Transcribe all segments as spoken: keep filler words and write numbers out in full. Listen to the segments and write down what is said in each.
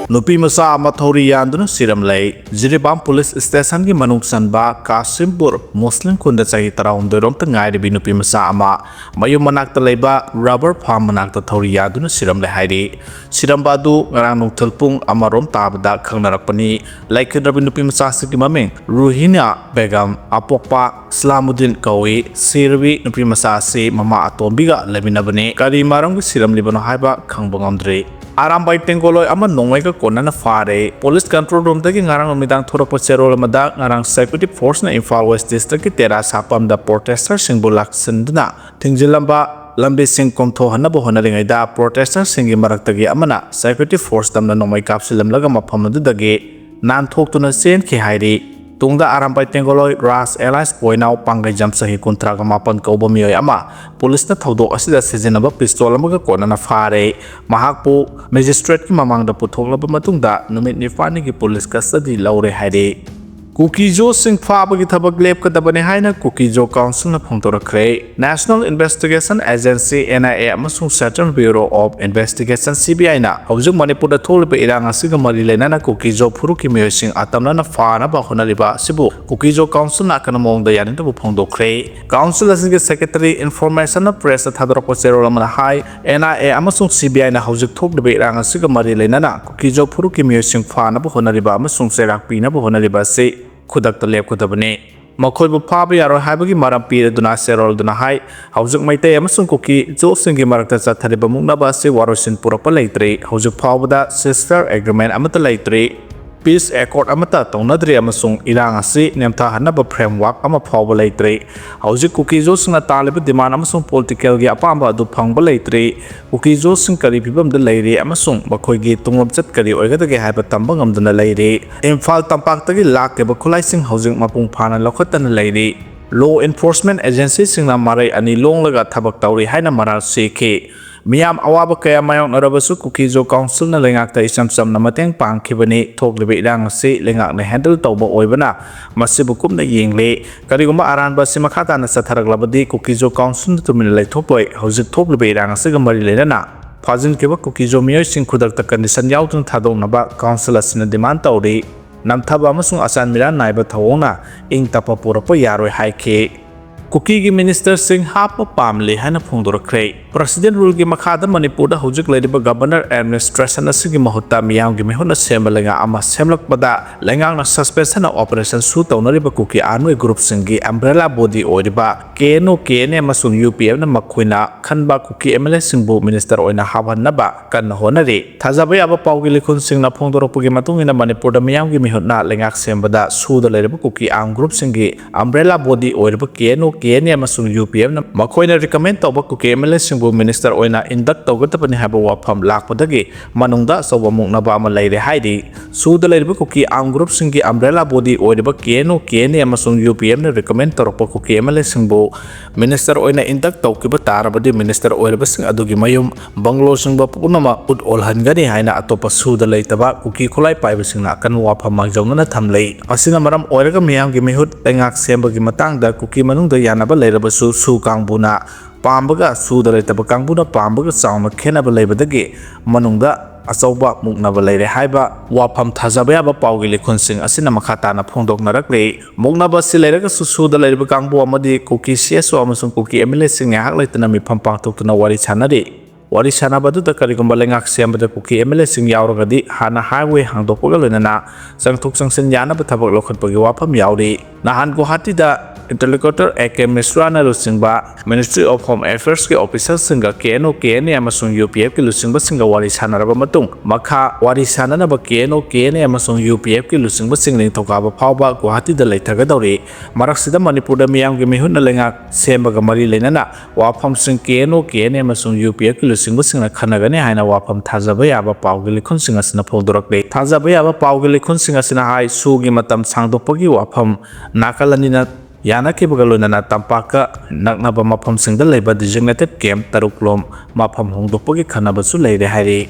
ꯅꯨꯄꯤ ꯃꯆꯥ ꯑꯃ ꯊꯧꯔꯤ ꯌꯥꯟꯗꯨꯅ ꯁꯤꯔꯝꯂꯦ꯫ ꯖꯤꯔꯤꯕꯥꯝ ꯄꯨꯂꯤꯁ ꯁ꯭ꯇꯦꯁꯟꯒꯤ ꯃꯅꯨꯡ ꯆꯟꯕ ꯀꯥꯁꯤꯝꯄꯨꯔ ꯃꯨꯁꯂꯤꯝ ꯈꯨꯟꯗ ꯆꯍꯤ ꯇꯔꯥꯍꯨꯝꯗꯣꯏ ꯔꯣꯝꯇ ꯉꯥꯏꯔꯤꯕꯤ ꯅꯨꯄꯤ ꯃꯆꯥ ꯑꯃ ꯃꯌꯨꯝ ꯃꯅꯥꯛꯇ ꯂꯩꯕ ꯔꯕꯔ ꯐꯥꯔꯝ ꯃꯅꯥꯛꯇ ꯊꯧꯔꯤ ꯌꯥꯟꯗꯨꯅ ꯁꯤꯔꯝꯂꯦ ꯍꯥꯏꯔꯤ꯫ ꯁꯤꯔꯝꯕ ꯑꯗꯨ ꯉꯔꯥꯡ ꯅꯨꯡꯊꯤꯜ ꯄꯨꯡ ꯑꯃ ꯔꯣꯝ ꯇꯥꯕꯗ ꯈꯪꯅꯔꯛꯄꯅꯤ꯫ ꯂꯩꯈꯤꯗ꯭ꯔꯕꯤ ꯅꯨꯄꯤ ꯃꯆꯥꯁꯤꯒꯤ ꯃꯃꯤꯡ ꯔꯨꯍꯤꯅꯥ ꯕꯦꯒꯝ, ꯑꯄꯣꯛꯄ ꯏꯁꯂꯥꯃꯨꯗꯤꯟ ꯀꯧꯏ꯫ ꯁꯤꯔꯕꯤ ꯅꯨꯄꯤ ꯃꯆꯥ ꯑꯁꯤ ꯃꯃꯥ ꯑꯇꯣꯝꯕꯤꯒ ꯂꯩꯃꯤꯟꯅꯕꯅꯤ꯫ ꯀꯔꯤ ꯃꯔꯝꯒꯤ ꯁꯤꯔꯝꯂꯤꯕꯅꯣ ꯍꯥꯏꯕ ꯈꯪꯕ ꯉꯝꯗ꯭ꯔꯤ꯫ ꯑꯔꯥꯝꯕꯥꯏ ꯇꯦꯡꯒꯣꯂꯣꯏ ꯑꯃ ꯅꯣꯡꯃꯩꯒ ꯀꯣꯟꯅꯅ ꯐꯥꯔꯦ꯫ ꯄꯨꯂꯤꯁ ꯀꯟꯇ꯭ꯔꯣꯜ ꯔꯨꯝꯗꯒꯤ ꯉꯔꯥꯡ ꯅꯨꯃꯤꯗꯥꯡ ꯊꯣꯔꯛꯄ ꯆꯦꯔꯣꯜ ꯑꯃꯗ, ꯉꯔꯥꯡ ꯁꯦꯀ꯭ꯌꯨꯔꯤꯇꯤ ꯐꯣꯔꯁꯅ ꯏꯝꯐꯥꯜ ꯋꯦꯁ ꯗꯤꯁꯇ꯭ꯔꯤꯛꯀꯤ ꯇꯦꯔꯥ ꯁꯥꯄꯝꯗ ꯄ꯭ꯔꯣꯇꯦꯁꯇꯔꯁꯤꯡꯕꯨ ꯂꯥꯛꯁꯤꯟꯗꯨꯅ ꯊꯤꯡꯖꯤꯜꯂꯝꯕ, ꯂꯝꯕꯤꯁꯤꯡ ꯀꯣꯝꯊꯣꯛꯍꯟꯅꯕ ꯍꯣꯠꯅꯔꯤꯉꯩꯗ ꯄ꯭ꯔꯣꯇꯦꯁꯇꯔꯁꯤꯡꯒꯤ ꯃꯔꯛꯇꯒꯤ ꯑꯃꯅ ꯁꯦꯀ꯭ꯌꯨꯔꯤꯇꯤ ꯐꯣꯔꯁ ꯇꯝꯅ ꯅꯣꯡꯃꯩ ꯀꯥꯞꯁꯤꯜꯂꯝꯂꯒ ꯃꯐꯝ ꯑꯗꯨꯗꯒꯤ ꯅꯥꯟꯊꯣꯛꯇꯨꯅ ꯆꯦꯟꯈꯤ ꯍꯥꯏꯔꯤ꯫ ꯇꯨꯡꯗ ꯑꯔꯥꯝꯕꯥꯏ ꯇꯦꯡꯒꯣꯂꯣꯏ ꯔꯥꯖ ꯑꯦꯂꯥꯏꯁ ꯄꯣꯏꯅꯥꯎ ꯄꯥꯡꯒꯩꯖꯝ ꯆꯍꯤ ꯀꯨꯟꯊ꯭ꯔꯥꯒ ꯃꯥꯄꯟ ꯀꯧꯕ ꯃꯤꯑꯣꯏ ꯑꯃ ꯄꯨꯂꯤꯁꯅ ꯊꯧꯗꯣꯛ ꯑꯁꯤꯗ ꯁꯤꯖꯤꯟꯅꯕ ꯄꯤꯁꯇꯣꯜ ꯑꯃꯒ ꯀꯣꯟꯅꯅ ꯐꯥꯔꯦ꯫ ꯃꯍꯥꯛꯄꯨ ꯃꯦꯖꯤꯁꯇ꯭ꯔꯦꯠꯀꯤ ꯃꯃꯥꯡꯗ ꯄꯨꯊꯣꯛꯂꯕ ꯃꯇꯨꯡꯗ ꯅꯨꯃꯤꯠ ꯅꯤꯄꯥꯜꯅꯤꯒꯤ ꯄꯨꯂꯤꯁ ꯀꯁꯇꯗꯤ ꯂꯧꯔꯦ ꯍꯥꯏꯔꯤ꯫ ꯀꯨꯀꯤꯖꯣꯁꯤꯡ ꯐꯥꯕꯒꯤ ꯊꯕꯛ ꯂꯦꯞꯀꯗꯕꯅꯤ ꯍꯥꯏꯅ ꯀꯨꯀꯤꯖꯣ ꯀꯥꯎꯟꯁꯤꯜꯅ ꯐꯣꯡꯗꯣꯔꯛꯈ꯭ꯔꯦ꯫ National Investigation Agency, N I A, ꯑꯃꯁꯨꯡ Central Bureau of Investigation, C B I ꯅ ꯍꯧꯖꯤꯛ ꯃꯅꯤꯄꯨꯔꯗ ꯊꯣꯛꯂꯤꯕ ꯏꯔꯥꯡ ꯑꯁꯤꯒ ꯃꯔꯤ ꯂꯩꯅꯅ ꯀꯨꯀꯤꯖꯣ ꯐꯨꯔꯨꯞꯀꯤ ꯃꯤꯑꯣꯏꯁꯤꯡ ꯑꯇꯝꯅꯅ ꯐꯥꯅꯕ ꯍꯣꯠꯅꯔꯤꯕ ꯑꯁꯤꯕꯨ ꯀꯨꯀꯤꯖꯣ ꯀꯥꯎꯟꯁꯤꯜꯅ ꯑꯀꯟꯕ ꯃꯑꯣꯡꯗ ꯌꯥꯅꯤꯡꯗꯕ ꯐꯣꯡꯗꯣꯛꯈ꯭ꯔꯦ꯫ ꯀꯥꯎꯟꯁꯤꯜ ꯑꯁꯤꯒꯤ ꯁꯦꯀ꯭ꯔꯦꯇꯔꯤ ꯏꯟꯐꯣꯔꯃꯦꯁꯟꯅ ꯄ꯭ꯔꯦꯁꯇ ꯊꯥꯗꯣꯔꯛꯄ ꯆꯦꯔꯣꯜ ꯑꯃꯅ ꯍꯥꯏ, N I A ꯑꯃꯁꯨꯡ C B I ꯅ ꯍꯧꯖꯤꯛ ꯊꯣꯛꯂꯤꯕ ꯏꯔꯥꯡ ꯑꯁꯤꯒ ꯃꯔꯤ ꯂꯩꯅꯅ ꯀꯨꯀꯤꯖꯣ ꯐꯨꯔꯨꯞꯀꯤ ꯃꯤꯑꯣꯏꯁꯤꯡ ꯐꯥꯅꯕ ꯍꯣꯠꯅꯔꯤꯕ ꯑꯃꯁꯨꯡ ꯆꯩꯔꯥꯛ ꯄꯤꯅꯕ ꯍꯣꯠꯅꯔꯤꯕ ꯑꯁꯤ ꯈꯨꯗꯛꯇ ꯂꯦꯞꯀꯗꯕꯅꯤ꯫ ꯃꯈꯣꯏꯕꯨ ꯐꯥꯕ ꯌꯥꯔꯣꯏ ꯍꯥꯏꯕꯒꯤ ꯃꯔꯝ ꯄꯤꯔꯗꯨꯅ ꯆꯦꯔꯣꯜꯗꯨꯅ ꯍꯥꯏ, ꯍꯧꯖꯤꯛ ꯃꯩꯇꯩ ꯑꯃꯁꯨꯡ ꯀꯨꯀꯤꯖꯣꯁꯤꯡꯒꯤ ꯃꯔꯛꯇ ꯆꯠꯊꯔꯤꯕ ꯃꯨꯛꯅꯕ ꯑꯁꯤ ꯋꯥꯔꯣꯏꯁꯤꯟ ꯄꯨꯔꯛꯄ ꯂꯩꯇ꯭ꯔꯤ꯫ ꯍꯧꯖꯤꯛ ꯐꯥꯎꯕꯗ ceasefire agreement ꯑꯃꯠꯇ ꯂꯩꯇ꯭ꯔꯤ꯫ Peace accord ꯑꯃꯠꯇ ꯇꯧꯅꯗ꯭ꯔꯤ ꯑꯃꯁꯨꯡ ꯏꯔꯥꯡ ꯑꯁꯤ ꯅꯦꯝꯊꯍꯟꯅꯕ framework ꯑꯃ ꯐꯥꯎꯕ ꯂꯩꯇ꯭ꯔꯤ꯫ ꯍꯧꯖꯤꯛ ꯀꯨꯀꯤꯖꯣꯁꯤꯡꯅ ꯇꯥꯜꯂꯤꯕ demand ꯑꯃꯁꯨꯡ political ꯒꯤ ꯑꯄꯥꯝꯕ ꯑꯗꯨ ꯐꯪꯕ ꯂꯩꯇ꯭ꯔꯤ꯫ ꯀꯨꯀꯤꯖꯣꯁꯤꯡ ꯀꯔꯤ ꯐꯤꯕꯝꯗ ꯂꯩꯔꯤ ꯑꯃꯁꯨꯡ ꯃꯈꯣꯏꯒꯤ ꯇꯨꯡꯂꯝꯆꯠ ꯀꯔꯤ ꯑꯣꯏꯒꯗꯒꯦ ꯍꯥꯏꯕ ꯇꯝꯕ ꯉꯝꯗꯅ ꯂꯩꯔꯤ꯫ ꯏꯝꯐꯥꯜ ꯇꯝꯄꯥꯛꯇꯒꯤ ꯂꯥꯛꯂꯤꯕ ꯈꯨꯠꯂꯥꯏꯁꯤꯡ ꯍꯧꯖꯤꯛ ꯃꯄꯨꯡ ꯐꯥꯅ ꯂꯧꯈꯠꯇꯅ ꯂꯩꯔꯤ꯫ Law enforcement agency ꯁꯤꯡꯅ ꯃꯔꯩ ꯑꯅꯤ ꯂꯣꯡꯂꯒ ꯊꯕꯛ ꯇꯧꯔꯤ ꯍꯥꯏꯅ ꯃꯔꯥꯜ ꯁꯤꯈꯤ꯫ ꯃꯤꯌꯥꯝ ꯑꯋꯥꯕ ꯀꯌꯥ ꯃꯥꯌꯣꯛꯅꯔꯕꯁꯨ ꯀꯨꯀꯤꯖꯣ ꯀꯥꯎꯟꯁꯤꯜꯅ ꯂꯩꯉꯥꯛꯇ ꯏꯆꯝ ꯆꯝꯅ ꯃꯇꯦꯡ ꯄꯥꯡꯈꯤꯕꯅꯤ꯫ ꯊꯣꯛꯂꯤꯕ ꯏꯔꯥꯡ ꯑꯁꯤ ꯂꯩꯉꯥꯛꯅ handle ꯇꯧꯕ ꯑꯣꯏꯕꯅ ꯃꯁꯤꯕꯨ ꯀꯨꯞꯅ ꯌꯦꯡꯂꯤ꯫ ꯀꯔꯤꯒꯨꯝꯕ ꯑꯔꯥꯟꯕ ꯑꯁꯤ ꯃꯈꯥ ꯇꯥꯅ ꯆꯠꯊꯔꯛꯂꯕꯗꯤ ꯀꯨꯀꯤꯖꯣ ꯀꯥꯎꯟꯁꯤꯜꯅ ꯇꯨꯃꯤꯟꯅ ꯂꯩꯊꯣꯛꯂꯣꯏ꯫ ꯍꯧꯖꯤꯛ ꯊꯣꯛꯂꯤꯕ ꯏꯔꯥꯡ ꯑꯁꯤꯒ ꯃꯔꯤ ꯂꯩꯅꯅ ꯐꯥꯖꯤꯟꯈꯤꯕ ꯀꯨꯀꯤꯖꯣ ꯃꯤꯑꯣꯏꯁꯤꯡ ꯈꯨꯗꯛꯇ condition ꯌꯥꯎꯗꯅ ꯊꯥꯗꯣꯛꯅꯕ council ꯑꯁꯤꯅ demand ꯇꯧꯔꯤ꯫ ꯅꯝꯊꯕ ꯑꯃꯁꯨꯡ ꯑꯆꯥꯟ ꯃꯤꯔꯥꯟ ꯅꯥꯏꯕ ꯊꯧꯑꯣꯡꯅ ꯏꯪ ꯇꯞꯄ ꯄꯨꯔꯛꯄ ꯌꯥꯔꯣꯏ ꯍꯥꯏꯈꯤ꯫ ꯀꯨꯀꯤꯒꯤ ministerꯁꯤꯡ ꯍꯥꯞꯄ ꯄꯥꯝꯂꯦ ꯍꯥꯏꯅ ꯐꯣꯡꯗꯣꯔꯛꯈ꯭ꯔꯦ꯫ President ruleꯒꯤ ꯃꯈꯥꯗ ꯃꯅꯤꯄꯨꯔꯗ ꯍꯧꯖꯤꯛ ꯂꯩꯔꯤꯕ governor administration ꯑꯁꯤꯒꯤ ꯃꯍꯨꯠꯇ ꯃꯤꯌꯥꯝꯒꯤ ꯃꯤꯍꯨꯠꯅ ꯁꯦꯝꯕ ꯂꯩꯉꯥꯛ ꯑꯃ ꯁꯦꯝꯂꯛꯄꯗ ꯂꯩꯉꯥꯛꯅ suspension of operation ꯁꯨ ꯇꯧꯅꯔꯤꯕ ꯀꯨꯀꯤ armed groupꯁꯤꯡꯒꯤ umbrella body ꯑꯣꯏꯔꯤꯕ KNO, KNA ꯑꯃꯁꯨꯡ UPFꯅ ꯃꯈꯣꯏꯅ ꯈꯟꯕ ꯀꯨꯀꯤ MLAꯁꯤꯡꯕꯨ minister ꯑꯣꯏꯅ ꯍꯥꯞꯍꯟꯅꯕ ꯀꯟꯅ ꯍꯣꯠꯅꯔꯤ꯫ ꯊꯥꯖꯕ ꯌꯥꯕ ꯄꯥꯎꯒꯤ ꯂꯤꯈꯨꯟꯁꯤꯡꯅ ꯐꯣꯡꯗꯣꯔꯛꯄꯒꯤ ꯃꯇꯨꯡ ꯏꯟꯅ ꯃꯅꯤꯄꯨꯔꯗ ꯃꯤꯌꯥꯝꯒꯤ ꯃꯤꯍꯨꯠꯅ ꯂꯩꯉꯥꯛ ꯁꯦꯝꯕꯗ ꯁꯨꯗ ꯂꯩꯔꯤꯕ ꯀꯨꯀꯤ armed groupꯁꯤꯡꯒꯤ umbrella body ꯑꯣꯏꯔꯤꯕ KNO, KNA ꯑꯃꯁꯨꯡ UPFꯅ ꯃꯈꯣꯏꯅ recommend ꯇꯧꯕ ꯀꯨꯀꯤ MLAꯁꯤꯡꯕꯨ minister ꯑꯣꯏꯅ induct ꯇꯧꯒꯗꯕꯅꯤ ꯍꯥꯏꯕ ꯋꯥꯐꯝ ꯂꯥꯛꯄꯗꯒꯤ ꯃꯅꯨꯡꯗ ꯑꯆꯧꯕ ꯃꯨꯛꯅꯕ ꯑꯃ ꯂꯩꯔꯦ ꯍꯥꯏꯔꯤ꯫ ꯁꯨꯗ ꯂꯩꯔꯤꯕ ꯀꯨꯀꯤ armed groupꯁꯤꯡꯒꯤ umbrella body ꯑꯣꯏꯔꯤꯕ KNO, KNA ꯑꯃꯁꯨꯡ UPFꯅ recommend ꯇꯧꯔꯛꯄ ꯀꯨꯀꯤ MLAꯁꯤꯡꯕꯨ minister ꯑꯣꯏꯅ induct ꯇꯧꯈꯤꯕ ꯇꯥꯔꯕꯗꯤ minister ꯑꯣꯏꯔꯤꯕꯁꯤꯡ ꯑꯗꯨꯒꯤ ꯃꯌꯨꯝ bungalow ꯁꯤꯡꯕ ꯄꯨꯝꯅꯃꯛ ꯎꯠ ꯑꯣꯜꯍꯟꯒꯅꯤ ꯍꯥꯏꯅ ꯑꯇꯣꯞꯄ ꯁꯨꯗ ꯂꯩꯇꯕ ꯀꯨꯀꯤ ꯈꯨꯠꯂꯥꯏ ꯄꯥꯏꯕꯁꯤꯡꯅ ꯑꯀꯟꯕ ꯋꯥꯐꯝ ꯃꯥꯡꯖꯧꯅꯅ ꯊꯝꯂꯤ꯫ ꯑꯁꯤꯅ ꯃꯔꯝ ꯑꯣꯏꯔꯒ ꯃꯤꯌꯥꯝꯒꯤ ꯃꯤꯍꯨꯠ ꯂꯩꯉꯥꯛ ꯁꯦꯝꯕꯒꯤ ꯃꯇꯥꯡꯗ ꯀꯨꯀꯤ ꯃꯅꯨꯡꯗ ꯌꯥꯅꯕ ꯂꯩꯔꯕꯁꯨ ꯁꯨ ꯀꯥꯡꯕꯨꯅ ꯄꯥꯝꯕꯒ ꯁꯨꯗ ꯂꯩꯇꯕ ꯀꯥꯡꯕꯨꯅ ꯄꯥꯝꯕꯒ ꯆꯥꯎꯅ ꯈꯦꯠꯅꯕ ꯂꯩꯕꯗꯒꯤ ꯃꯅꯨꯡꯗ ꯑꯆꯧꯕ ꯃꯨꯛꯅꯕ ꯂꯩꯔꯦ ꯍꯥꯏꯕ ꯋꯥꯐꯝ ꯊꯥꯖꯕ ꯌꯥꯕ ꯄꯥꯎꯒꯤ ꯂꯤꯈꯨꯟꯁꯤꯡ ꯑꯁꯤꯅ ꯃꯈꯥ ꯇꯥꯅ ꯐꯣꯡꯗꯣꯛꯅꯔꯛꯂꯤ꯫ ꯃꯨꯛꯅꯕ ꯑꯁꯤ ꯂꯩꯔꯒꯁꯨ ꯁꯨꯗ ꯂꯩꯔꯤꯕ ꯀꯥꯡꯕꯨ ꯑꯃꯗꯤ ꯀꯨꯀꯤ CSO ꯑꯃꯁꯨꯡ ꯀꯨꯀꯤ MLAꯁꯤꯡ ꯉꯥꯏꯍꯥꯛ ꯂꯩꯇꯅ ꯃꯤꯐꯝ ꯄꯥꯡꯊꯣꯛꯇꯨꯅ ꯋꯥꯔꯤ ꯁꯥꯟꯅꯔꯤ꯫ ꯋꯥꯔꯤ ꯁꯥꯟꯅꯕ ꯑꯗꯨꯗ ꯀꯔꯤꯒꯨꯝꯕ ꯂꯩꯉꯥꯛ ꯁꯦꯝꯕꯗ ꯀꯨꯀꯤ MLAꯁꯤꯡ ꯌꯥꯎꯔꯒꯗꯤ ꯍꯥꯟꯅ highway ꯍꯥꯡꯗꯣꯛꯄꯒ ꯂꯣꯏꯅꯅ ꯆꯪꯊꯣꯛ ꯆꯪꯁꯤꯟ ꯌꯥꯅꯕ ꯊꯕꯛ ꯂꯧꯈꯠꯄꯒꯤ ꯋꯥꯐꯝ ꯌꯥꯎꯔꯤ꯫ ꯅꯍꯥꯟ ꯒꯨꯋꯥꯍꯥꯇꯤꯗ interlocutor A K ꯃꯤꯁ꯭ꯔꯥꯅ ꯂꯨꯆꯤꯡꯕ Ministry of Home Affairsꯀꯤ officerꯁꯤꯡꯒ KNO, KNA ꯑꯃꯁꯨꯡ UPFꯀꯤ ꯂꯨꯆꯤꯡꯕꯁꯤꯡꯒ ꯋꯥꯔꯤ ꯁꯥꯟꯅꯔꯕ ꯃꯇꯨꯡ ꯃꯈꯥ ꯋꯥꯔꯤ ꯁꯥꯟꯅꯅꯕ KNO, KNA ꯑꯃꯁꯨꯡ UPFꯀꯤ ꯂꯨꯆꯤꯡꯕꯁꯤꯡ ꯅꯤꯡꯊꯧꯀꯥꯕ ꯐꯥꯎꯕ ꯒꯨꯋꯥꯍꯥꯇꯤꯗ ꯂꯩꯊꯒꯗꯧꯔꯤ꯫ ꯃꯔꯛꯁꯤꯗ ꯃꯅꯤꯄꯨꯔꯗ ꯃꯤꯌꯥꯝꯒꯤ ꯃꯤꯍꯨꯠꯅ ꯂꯩꯉꯥꯛ ꯁꯦꯝꯕꯒ ꯃꯔꯤ ꯂꯩꯅꯅ ꯋꯥꯐꯝꯁꯤꯡ KNO, KNA ꯑꯃꯁꯨꯡ UPFꯀꯤ ꯂꯨꯆꯤꯡꯕꯁꯤꯡꯅ ꯈꯟꯅꯒꯅꯤ ꯍꯥꯏꯅ ꯋꯥꯐꯝ ꯊꯥꯖꯕ ꯌꯥꯕ ꯄꯥꯎꯒꯤ ꯂꯤꯈꯨꯟꯁꯤꯡ ꯑꯁꯤꯅ ꯐꯣꯡꯗꯣꯔꯛꯂꯤ꯫ ꯊꯥꯖꯕ ꯌꯥꯕ ꯄꯥꯎꯒꯤ ꯂꯤꯈꯨꯟꯁꯤꯡ ꯑꯁꯤꯅ ꯍꯥꯏ, ꯁꯨꯒꯤ ꯃꯇꯝ ꯁꯥꯡꯗꯣꯛꯄꯒꯤ ꯋꯥꯐꯝ ꯅꯥꯀꯜ ꯑꯅꯤꯅ ꯌꯥꯅꯈꯤꯕꯒ ꯂꯣꯏꯅꯅ ꯇꯝꯄꯥꯛꯀ ꯅꯛꯅꯕ ꯃꯐꯝꯁꯤꯡꯗ ꯂꯩꯕ designated camp ꯇꯔꯨꯛ ꯂꯣꯝ ꯃꯐꯝ ꯍꯣꯡꯗꯣꯛꯄꯒꯤ ꯈꯟꯅꯕꯁꯨ ꯂꯩꯔꯦ ꯍꯥꯏꯔꯤ꯫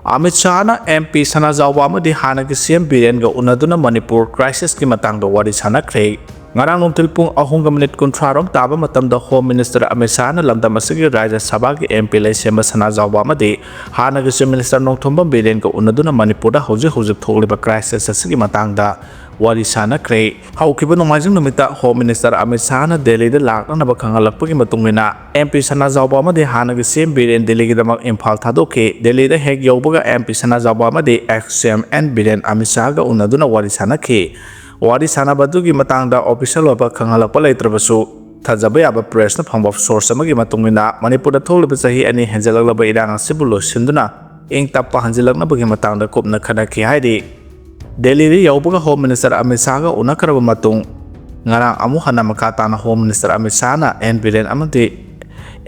ꯑꯃꯤꯠ ꯁꯍꯥꯅ MP ꯁꯅꯥꯖꯥꯎꯕ ꯑꯃꯗꯤ ꯍꯥꯟꯅꯒꯤ CM ꯕꯤꯔꯦꯟꯒ ꯎꯅꯗꯨꯅ ꯃꯅꯤꯄꯨꯔ crisisꯀꯤ ꯃꯇꯥꯡꯗ ꯋꯥꯔꯤ ꯁꯥꯟꯅꯈ꯭ꯔꯦ꯫ ꯉꯔꯥꯡ ꯅꯨꯡꯊꯤꯜ ꯄꯨꯡ ꯑꯍꯨꯝꯒ ꯃꯤꯅꯤꯠ ꯀꯨꯟꯊ꯭ꯔꯥ ꯔꯣꯝ ꯇꯥꯕ ꯃꯇꯝꯗ Home Minister ꯑꯃꯤꯠ ꯁꯥꯍꯅ ꯂꯝꯗꯝ ꯑꯁꯤꯒꯤ ꯔꯥꯖ꯭ꯌ ꯁꯚꯥꯒꯤ MP ꯂꯩꯁꯦꯝꯕ ꯁꯅꯥꯖꯥꯎꯕ ꯑꯃꯗꯤ ꯍꯥꯟꯅꯒꯤ Chief Minister ꯅꯣꯡꯊꯣꯝꯕꯝ ꯕꯤꯔꯦꯟꯒ ꯎꯅꯗꯨꯅ ꯃꯅꯤꯄꯨꯔꯗ ꯍꯧꯖꯤꯛ ꯍꯧꯖꯤꯛ ꯊꯣꯛꯂꯤꯕ crisis ꯑꯁꯤꯒꯤ ꯃꯇꯥꯡꯗ ꯋꯥꯔꯤ ꯁꯥꯅꯈ꯭ꯔꯦ꯫ ꯍꯧꯈꯤꯕ ꯅꯣꯡꯃꯥꯏꯖꯤꯡ ꯅꯨꯃꯤꯠꯇ Home Minister ꯑꯃꯤꯠ ꯁꯥꯍꯅ ꯗꯦꯜꯂꯤꯗ ꯂꯥꯛꯅꯅꯕ ꯈꯪꯍꯜꯂꯛꯄꯒꯤ ꯃꯇꯨꯡ ꯏꯟꯅ, MP ꯁꯅꯥꯖꯥꯎꯕ ꯑꯃꯗꯤ ꯍꯥꯟꯅꯒꯤ CM ꯕꯤꯔꯦꯟ ꯗꯦꯜꯂꯤꯒꯤꯗꯃꯛ ꯏꯝꯐꯥꯜ ꯊꯥꯗꯣꯛꯈꯤ꯫ ꯗꯦꯜꯂꯤꯗ ꯍꯦꯛ ꯌꯧꯕꯒ MP ꯁꯅꯥꯖꯥꯎꯕ ꯑꯃꯗꯤ ex-CM N ꯕꯤꯔꯦꯟ ꯑꯃꯤꯠ ꯁꯥꯍꯒ ꯎꯅꯗꯨꯅ ꯋꯥꯔꯤ ꯁꯥꯅꯈꯤ꯫ ꯋꯥꯔꯤ ꯁꯥꯅꯕ ꯑꯗꯨꯒꯤ ꯃꯇꯥꯡꯗ official ꯑꯣꯏꯕ ꯈꯪꯍꯜꯂꯛꯄ ꯂꯩꯇ꯭ꯔꯕꯁꯨ, ꯊꯥꯖꯕ ꯌꯥꯕ pressꯅ ꯐꯪꯕ source ꯑꯃꯒꯤ ꯃꯇꯨꯡ ꯏꯟꯅ, ꯃꯅꯤꯄꯨꯔꯗ ꯊꯣꯛꯂꯤꯕ ꯆꯍꯤ ꯑꯅꯤ ꯍꯦꯟꯖꯜꯂꯛꯂꯕ ꯏꯔꯥꯡ ꯑꯁꯤꯕꯨ ꯂꯣꯏꯁꯤꯟꯗꯨꯅ ꯏꯪ ꯇꯞꯄ ꯍꯟꯖꯤꯜꯂꯛꯅꯕꯒꯤ ꯃꯇꯥꯡꯗ ꯀꯨꯞꯅ ꯈꯟꯅꯈꯤ ꯍꯥꯏꯔꯤ꯫ ꯗꯦꯜꯂꯤꯗ ꯌꯧꯕꯒ Home Minister ꯑꯃꯤꯠ ꯁꯥꯍꯒ ꯎꯅꯈ꯭ꯔꯕ ꯃꯇꯨꯡ, ꯉꯔꯥꯡ ꯑꯃꯨꯛ ꯍꯟꯅ ꯃꯈꯥ ꯇꯥꯅ Home Minister Amit ꯁꯥꯍꯅ N Biren ꯑꯃꯗꯤ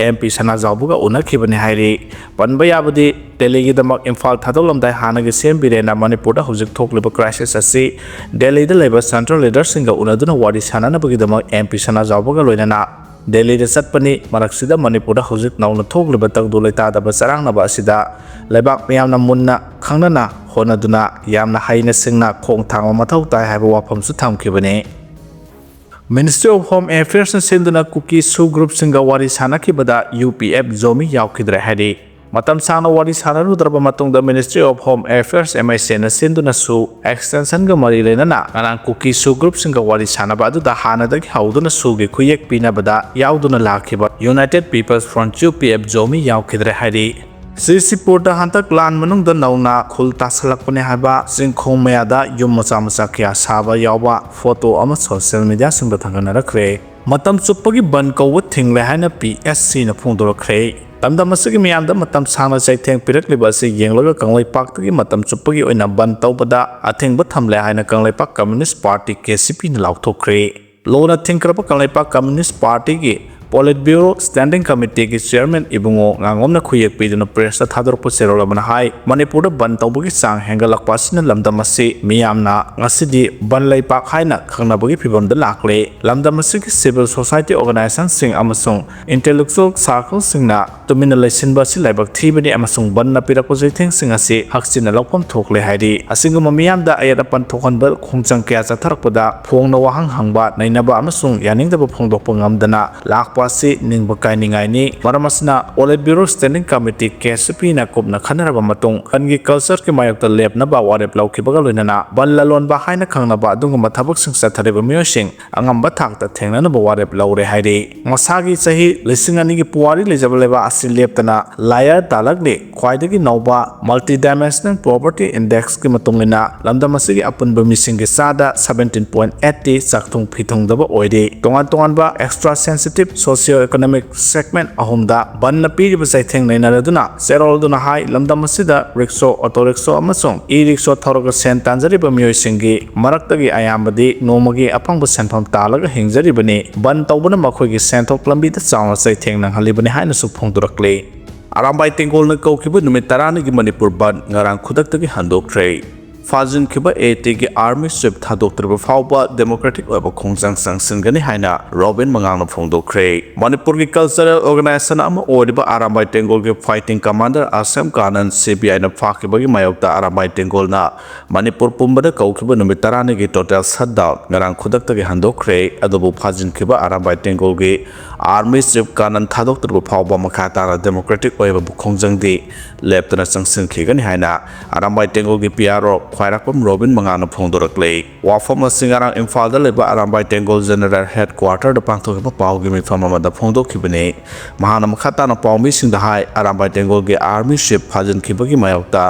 MP ꯁꯅꯥꯖꯥꯎꯕꯒ ꯎꯅꯈꯤꯕꯅꯤ ꯍꯥꯏꯔꯤ꯫ ꯄꯟꯕ ꯌꯥꯕꯗꯤ, ꯗꯦꯜꯂꯤꯒꯤꯗꯃꯛ ꯏꯝꯐꯥꯜ ꯊꯥꯗꯣꯛꯂꯝꯗꯥꯏ ꯍꯥꯟꯅꯒꯤ CM ꯕꯤꯔꯦꯟꯅ ꯃꯅꯤꯄꯨꯔꯗ ꯍꯧꯖꯤꯛ ꯊꯣꯛꯂꯤꯕ crisis ꯑꯁꯤ ꯗꯦꯜꯂꯤꯗ ꯂꯩꯕ central leaderꯁꯤꯡꯒ ꯎꯅꯗꯨꯅ ꯋꯥꯔꯤ ꯁꯥꯅꯅꯕꯒꯤꯗꯃꯛ MP ꯁꯅꯥꯖꯥꯎꯕꯒ ꯂꯣꯏꯅꯅ ꯗꯦꯜꯂꯤꯗ ꯆꯠꯄꯅꯤ꯫ ꯃꯔꯛꯁꯤꯗ ꯃꯅꯤꯄꯨꯔꯗ ꯍꯧꯖꯤꯛ ꯅꯧꯅ ꯊꯣꯛꯂꯤꯕ ꯇꯪꯗꯨ ꯂꯩꯇꯥꯗꯕ ꯆꯔꯥꯡꯅꯕ ꯑꯁꯤꯗ ꯂꯩꯕꯥꯛ ꯃꯤꯌꯥꯝꯅ ꯃꯨꯟꯅ ꯈꯪꯅꯅ ꯍꯣꯠꯅꯗꯨꯅ ꯌꯥꯝꯅ ꯍꯩꯅ ꯁꯤꯡꯅ ꯈꯣꯡ ꯊꯥꯡꯕ ꯃꯊꯧ ꯇꯥꯏ ꯍꯥꯏꯕ ꯋꯥꯐꯝꯁꯨ ꯊꯝꯈꯤꯕꯅꯤ꯫ Ministry of Home Affairsꯅ ꯁꯤꯟꯗꯨꯅ ꯀꯨꯀꯤ SoO groupꯁꯤꯡꯒ ꯋꯥꯔꯤ ꯁꯥꯅꯈꯤꯕꯗ UPF ꯖꯣꯃꯤ ꯌꯥꯎꯈꯤꯗ꯭ꯔꯦ ꯍꯥꯏꯔꯤ꯫ ꯃꯇꯝ ꯁꯥꯡꯅ ꯋꯥꯔꯤ ꯁꯥꯅꯔꯨꯗ꯭ꯔꯕ ꯃꯇꯨꯡꯗ Ministry of Home Affairs, MHAꯅ ꯁꯤꯟꯗꯨꯅ SoO extensionꯒ ꯃꯔꯤ ꯂꯩꯅꯅ ꯉꯔꯥꯡ ꯀꯨꯀꯤ SoO groupꯁꯤꯡꯒ ꯋꯥꯔꯤ ꯁꯥꯅꯕ ꯑꯗꯨꯗ ꯍꯥꯟꯅꯗꯒꯤ ꯍꯧꯗꯨꯅ SoOꯒꯤ ꯈꯨꯌꯦꯛ ꯄꯤꯅꯕꯗ ꯌꯥꯎꯗꯨꯅ ꯂꯥꯛꯈꯤꯕ United People's Front, UPF Zomi ꯌꯥꯎꯈꯤꯗ꯭ꯔꯦ ꯍꯥꯏꯔꯤ꯫ ꯁꯤꯁꯤꯄꯨꯔꯗ ꯍꯟꯗꯛ ꯂꯥꯟ ꯃꯅꯨꯡꯗ ꯅꯧꯅ ꯈꯨꯜ ꯇꯥꯁꯜꯂꯛꯄꯅꯦ ꯍꯥꯏꯕ ꯆꯤꯡꯈꯣꯡ ꯃꯌꯥꯗ ꯌꯨꯝ ꯃꯆꯥ ꯃꯆꯥ ꯀꯌꯥ ꯁꯥꯕ ꯌꯥꯎꯕ photo ꯑꯃ social mediaꯁꯤꯡꯗ ꯊꯥꯡꯒꯠꯅꯔꯛꯈ꯭ꯔꯦ꯫ ꯃꯇꯝ ꯆꯨꯞꯄꯒꯤ ꯕꯟ ꯀꯧꯕ ꯊꯤꯡꯂꯦ ꯍꯥꯏꯅ PSCꯅ ꯐꯣꯡꯗꯣꯔꯛꯈ꯭ꯔꯦ꯫ ꯂꯝꯗꯝ ꯑꯁꯤꯒꯤ ꯃꯤꯌꯥꯝꯗ ꯃꯇꯝ ꯁꯥꯡꯅ ꯆꯩꯊꯦꯡ ꯄꯤꯔꯛꯂꯤꯕ ꯑꯁꯤ ꯌꯦꯡꯂꯒ ꯀꯪꯂꯩꯄꯥꯛꯇꯒꯤ ꯃꯇꯝ ꯆꯨꯞꯄꯒꯤ ꯑꯣꯏꯅ ꯕꯟ ꯇꯧꯕꯗ ꯑꯊꯤꯡꯕ ꯊꯝꯂꯦ ꯍꯥꯏꯅ Kangleipak Communist Party, KCPꯅ ꯂꯥꯎꯊꯣꯛꯈ꯭ꯔꯦ꯫ ꯂꯣꯅ ꯊꯤꯡꯈ꯭ꯔꯕ Kangleipak Communist Partyꯒꯤ Politburo Standing Committeeꯒꯤ Chairman ꯏꯕꯨꯡꯉꯣ ꯉꯥꯉꯣꯝꯅ ꯈꯨꯌꯦꯛ ꯄꯤꯗꯨꯅ pressꯇ ꯊꯥꯗꯣꯔꯛꯄ ꯆꯦꯔꯣꯜ ꯑꯃꯅ ꯍꯥꯏ, ꯃꯅꯤꯄꯨꯔꯗ ꯕꯟ ꯇꯧꯕꯒꯤ ꯆꯥꯡ ꯍꯦꯟꯒꯠꯂꯛꯄ ꯑꯁꯤꯅ ꯂꯝꯗꯝ ꯑꯁꯤ ꯃꯤꯌꯥꯝꯅ ꯉꯁꯤꯗꯤ ꯕꯟ ꯂꯩꯄꯥꯛ ꯍꯥꯏꯅ ꯈꯪꯅꯕꯒꯤ ꯐꯤꯚꯝꯗ ꯂꯥꯛꯂꯦ꯫ ꯂꯝꯗꯝ ꯑꯁꯤꯒꯤ civil society organizationꯁꯤꯡ ꯑꯃꯁꯨꯡ intellectual circleꯁꯤꯡꯅ ꯇꯨꯃꯤꯟꯅ ꯂꯩꯁꯤꯟꯕ ꯑꯁꯤ ꯂꯥꯏꯕꯛ ꯊꯤꯕꯅꯤ ꯑꯃꯁꯨꯡ ꯕꯟꯅ ꯄꯤꯔꯛꯄ ꯆꯩꯊꯦꯡꯁꯤꯡ ꯑꯁꯤ ꯍꯛꯆꯤꯟꯅ ꯂꯧꯐꯝ ꯊꯣꯛꯂꯦ ꯍꯥꯏꯔꯤ꯫ ꯑꯁꯤꯒꯨꯝꯕ ꯃꯤꯌꯥꯝꯗ ꯑꯌꯦꯠ ꯑꯄꯟ ꯊꯣꯛꯍꯟꯕ ꯈꯣꯡꯖꯪ ꯀꯌꯥ ꯆꯠꯊꯔꯛꯄꯗ ꯐꯣꯡꯅ ꯋꯥꯍꯪ ꯍꯪꯕ, ꯅꯩꯅꯕ ꯑꯃꯁꯨꯡ ꯌꯥꯅꯤꯡꯗꯕ ꯐꯣꯡꯗꯣꯛꯄ ꯉꯝꯗꯅ ꯂꯥꯛꯄ ꯑꯁꯤ ꯅꯤꯡꯕ ꯀꯥꯏꯅꯤꯡꯉꯥꯏꯅꯤ꯫ ꯃꯔꯝ ꯑꯁꯤꯅ Politburo Standing Committee, KCPꯅ ꯀꯨꯞꯅ ꯈꯟꯅꯔꯕ ꯃꯇꯨꯡ ꯕꯟꯒꯤ cultureꯒꯤ ꯃꯥꯌꯣꯛꯇ ꯂꯦꯞꯅꯕ ꯋꯥꯔꯦꯞ ꯂꯧꯈꯤꯕꯒ ꯂꯣꯏꯅꯅ ꯕꯟ ꯂꯂꯣꯟꯕ ꯍꯥꯏꯅ ꯈꯪꯅꯕ ꯑꯗꯨꯒꯨꯝꯕ ꯊꯕꯛꯁꯤꯡ ꯆꯠꯊꯔꯤꯕ ꯃꯤꯑꯣꯏꯁꯤꯡ ꯑꯉꯝꯕ ꯊꯥꯛꯇ ꯊꯦꯡꯅꯅꯕ ꯋꯥꯔꯦꯞ ꯂꯧꯔꯦ ꯍꯥꯏꯔꯤ꯫ ꯃꯁꯥꯒꯤ ꯆꯍꯤ ꯂꯤꯁꯤꯡ ꯑꯅꯤꯒꯤ ꯄꯨꯋꯥꯔꯤ ꯂꯩꯖꯕ ꯂꯩꯕꯥꯛ ꯑꯁꯤ ꯂꯦꯞꯇꯅ ꯂꯥꯌꯔ ꯇꯥꯂꯛꯂꯤ꯫ ꯈ꯭ꯋꯥꯏꯗꯒꯤ ꯅꯧꯕ Multidimensional Poverty Indexꯀꯤ ꯃꯇꯨꯡ ꯏꯟꯅ ꯂꯝꯗꯝ ꯑꯁꯤꯒꯤ ꯑꯄꯨꯟꯕ ꯃꯤꯁꯤꯡꯒꯤ ꯆꯥꯗ seventeen point eight ꯆꯥꯛꯊꯨꯡ ꯐꯤꯊꯨꯡꯗꯕ ꯑꯣꯏꯔꯤ꯫ ꯇꯣꯉꯥꯟ ꯇꯣꯉꯥꯟꯕ extra sensitive socio-economic segment ꯑꯍꯨꯝꯗ ꯕꯟꯅ ꯄꯤꯔꯤꯕ ꯆꯩꯊꯦꯡ ꯅꯩꯅꯔꯗꯨꯅ ꯆꯦꯔꯣꯜꯗꯨꯅ ꯍꯥꯏ, ꯂꯝꯗꯝ ꯑꯁꯤꯗ ꯔꯤꯛꯁꯣ, ꯑꯣꯇꯣ ꯔꯤꯛꯁꯣ ꯑꯃꯁꯨꯡ ꯏ ꯔꯤꯛꯁꯣ ꯊꯧꯔꯒ ꯁꯦꯟ ꯇꯥꯟꯖꯔꯤꯕ ꯃꯤꯑꯣꯏꯁꯤꯡꯒꯤ ꯃꯔꯛꯇꯒꯤ ꯑꯌꯥꯝꯕꯗꯤ ꯅꯣꯡꯃꯒꯤ ꯑꯐꯪꯕ ꯁꯦꯟꯐꯝ ꯇꯥꯜꯂꯒ ꯍꯤꯡꯖꯔꯤꯕꯅꯤ꯫ ꯕꯟ ꯇꯧꯕꯅ ꯃꯈꯣꯏꯒꯤ ꯁꯦꯟꯊꯣꯛ ꯂꯝꯕꯤꯗ ꯆꯥꯎꯅ ꯆꯩꯊꯦꯡ ꯅꯪꯍꯜꯂꯤꯕꯅꯤ ꯍꯥꯏꯅꯁꯨ ꯐꯣꯡꯗꯣꯔꯛꯂꯤ꯫ ꯑꯔꯥꯝꯕꯥꯏ ꯇꯦꯡꯒꯣꯜꯅ ꯀꯧꯈꯤꯕ ꯅꯨꯃꯤꯠ ꯇꯔꯥꯅꯤꯒꯤ ꯃꯅꯤꯄꯨꯔ ꯕꯟ ꯉꯔꯥꯡ ꯈꯨꯗꯛꯇꯒꯤ ꯍꯟꯗꯣꯛꯈ꯭ꯔꯦ꯫ ꯐꯥꯖꯤꯟꯈꯤꯕ ATꯒꯤ army chief ꯊꯥꯗꯣꯛꯇ꯭ꯔꯤꯕ ꯐꯥꯎꯕ democratic ꯑꯣꯏꯕ ꯈꯣꯡꯖꯪ ꯆꯪꯁꯤꯟꯒꯅꯤ ꯍꯥꯏꯅ ꯔꯣꯕꯤꯟ ꯃꯉꯥꯡꯅ ꯐꯣꯡꯗꯣꯛꯈ꯭ꯔꯦ꯫ ꯃꯅꯤꯄꯨꯔꯒꯤ cultural organization ꯑꯃ ꯑꯣꯏꯔꯤꯕ ꯑꯔꯥꯝꯕꯥꯏ ꯇꯦꯡꯒꯣꯜꯒꯤ fighting commander ꯑꯁꯦꯝ ꯀꯥꯅꯟ CBIꯅ ꯐꯥꯈꯤꯕꯒꯤ ꯃꯥꯌꯣꯛꯇ ꯑꯔꯥꯝꯕꯥꯏ ꯇꯦꯡꯒꯣꯜꯅ ꯃꯅꯤꯄꯨꯔ ꯄꯨꯝꯕꯗ ꯀꯧꯈꯤꯕ ꯅꯨꯃꯤꯠ ꯇꯔꯥꯅꯤꯒꯤ total shutdown ꯉꯔꯥꯡ ꯈꯨꯗꯛꯇꯒꯤ ꯍꯟꯗꯣꯛꯈ꯭ꯔꯦ꯫ ꯑꯗꯨꯕꯨ ꯐꯥꯖꯤꯟꯈꯤꯕ ꯑꯔꯥꯝꯕꯥꯏ ꯇꯦꯡꯒꯣꯜꯒꯤ army chief ꯀꯥꯅꯟ ꯊꯥꯗꯣꯛꯇ꯭ꯔꯤꯕ ꯐꯥꯎꯕ ꯃꯈꯥ ꯇꯥꯅ democratic ꯑꯣꯏꯕ ꯈꯣꯡꯖꯪꯗꯤ ꯂꯦꯞꯇꯅ ꯆꯪꯁꯤꯟꯈꯤꯒꯅꯤ ꯍꯥꯏꯅ ꯑꯔꯥꯝꯕꯥꯏ ꯇꯦꯡꯒꯣꯜꯒꯤ PRO ꯈ꯭ꯋꯥꯏꯔꯥꯛꯄꯝ ꯔꯣꯕꯤꯟ ꯃꯉꯥꯅ ꯐꯣꯡꯗꯣꯔꯛꯂꯤ꯫ ꯋꯥꯐꯝ ꯑꯁꯤ ꯉꯔꯥꯡ ꯏꯝꯐꯥꯜꯗ ꯂꯩꯕ ꯑꯔꯥꯝꯕꯥꯏ ꯇꯦꯡꯒꯣꯜ general headquarterꯗ ꯄꯥꯡꯊꯣꯛꯈꯤꯕ ꯄꯥꯎꯒꯤ ꯃꯤꯐꯝ ꯑꯃꯗ ꯐꯣꯡꯗꯣꯛꯈꯤꯕꯅꯤ꯫ ꯃꯍꯥꯛꯅ ꯃꯈꯥ ꯇꯥꯅ ꯄꯥꯎꯃꯤꯁꯤꯡꯗ ꯍꯥꯏ, ꯑꯔꯥꯝꯕꯥꯏ ꯇꯦꯡꯒꯣꯜꯒꯤ army chief ꯐꯥꯖꯤꯟꯈꯤꯕꯒꯤ ꯃꯥꯌꯣꯛꯇ